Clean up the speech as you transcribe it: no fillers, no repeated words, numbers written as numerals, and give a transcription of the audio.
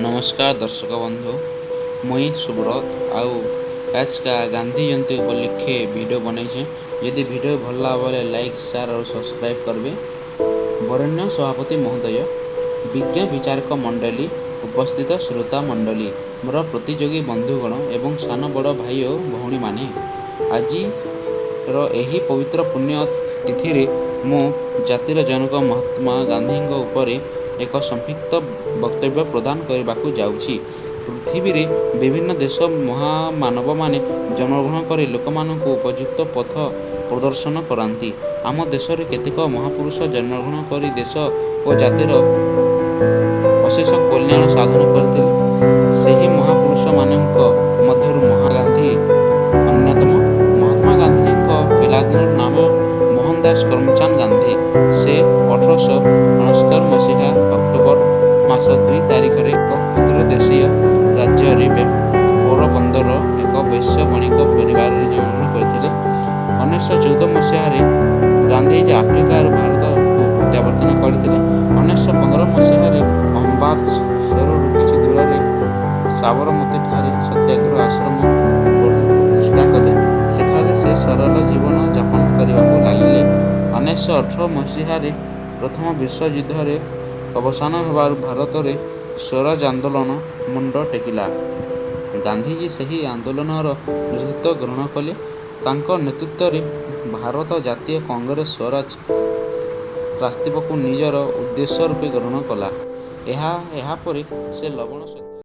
ନମସ୍କାର ଦର୍ଶକ ବନ୍ଧୁ, ମୁଇଁ ସୁବ୍ରତ ଆଉ ଆଜକା ଗାନ୍ଧୀ ଜୟନ୍ତୀ ଉପଲକ୍ଷେ ଭିଡ଼ିଓ ବନେଇଛେଁ। ଯଦି ଭିଡ଼ିଓ ଭଲ ଲାଗବା ବୋଲେ ଲାଇକ୍, ସେୟାର ଆଉ ସବସ୍କ୍ରାଇବ୍ କରିବେ। ବରେଣ୍ୟ ସଭାପତି ମହୋଦୟ, ବିଜ୍ଞ ବିଚାରକ ମଣ୍ଡଳୀ, ଉପସ୍ଥିତ ଶ୍ରୋତା ମଣ୍ଡଳୀ, ମୋର ପ୍ରତିଯୋଗୀ ବନ୍ଧୁଗଣ ଏବଂ ସାନ ବଡ଼ ଭାଇ ଓ ଭଉଣୀମାନେ, ଆଜିର ଏହି ପବିତ୍ର ପୁଣ୍ୟ ତିଥିରେ ମୁଁ ଜାତିର ଜନକ ମହାତ୍ମା ଗାନ୍ଧୀଙ୍କ ଉପରେ ଏକ ସଂକ୍ଷିପ୍ତ ବକ୍ତବ୍ୟ ପ୍ରଦାନ କରିବାକୁ ଯାଉଛି। ପୃଥିବୀରେ ବିଭିନ୍ନ ଦେଶ ମହାମାନବମାନେ ଜନ୍ମଗ୍ରହଣ କରି ଲୋକମାନଙ୍କୁ ଉପଯୁକ୍ତ ପଥ ପ୍ରଦର୍ଶନ କରନ୍ତି। ଆମ ଦେଶରେ କେତେକ ମହାପୁରୁଷ ଜନ୍ମଗ୍ରହଣ କରି ଦେଶ ଓ ଜାତିର ଅଶେଷ କଲ୍ୟାଣ ସାଧନ କରିଥିଲେ। ସେହି ମହାପୁରୁଷମାନଙ୍କ ମଧ୍ୟରୁ ମହାତ୍ମା ଗାନ୍ଧୀ ଅନ୍ୟତମ। ମହାତ୍ମା ଗାନ୍ଧୀଙ୍କ ପିଲାଦିନର ନାମ ମୋହନଦାସ କରମଚାନ୍ଦ ଗାନ୍ଧୀ। ସେ 1869 ମସିହା ଅକ୍ଟୋବର ମାସ 2 ତାରିଖରେ ଏକ କ୍ଷୁଦ୍ର ଦେଶୀୟ ରାଜ୍ୟରେ ପୋରବନ୍ଦର ଏକ ବୈଶ୍ୟ ବଣିକ ପରିବାରରେ ଜନ୍ମଗ୍ରହଣ କରିଥିଲେ। 1914 ମସିହାରେ ଗାନ୍ଧିଜୀ ଆଫ୍ରିକାରୁ ଭାରତକୁ ପ୍ରତ୍ୟାବର୍ତ୍ତନ କରିଥିଲେ। 1915 ମସିହାରେ ଅହମ୍ମଦାବାଦ ସହରରୁ କିଛି ଦୂରରେ ସାବରମତୀଠାରେ ସତ୍ୟାଗ୍ରହ ଆଶ୍ରମ ପ୍ରତିଷ୍ଠା କଲେ। ସେଠାରେ ସେ ସରଳ ଜୀବନ ଯାପନ କରିବାକୁ ଲାଗିଲେ। 1918 ମସିହାରେ ପ୍ରଥମ ବିଶ୍ୱଯୁଦ୍ଧରେ ଅବସାନ ହେବାରୁ ଭାରତରେ ସ୍ୱରାଜ ଆନ୍ଦୋଳନ ମୁଣ୍ଡ ଟେକିଲା। ଗାନ୍ଧିଜୀ ସେହି ଆନ୍ଦୋଳନର ନେତୃତ୍ୱ ଗ୍ରହଣ କଲେ। ତାଙ୍କ ନେତୃତ୍ୱରେ ଭାରତ ଜାତୀୟ କଂଗ୍ରେସ ସ୍ୱରାଜ ପ୍ରାପ୍ତିକୁ ନିଜର ଉଦ୍ଦେଶ୍ୟ ରୂପେ ଗ୍ରହଣ କଲା। ଏହାପରେ ସେ ଲବଣ ସତ୍ୟାଗ୍ରହ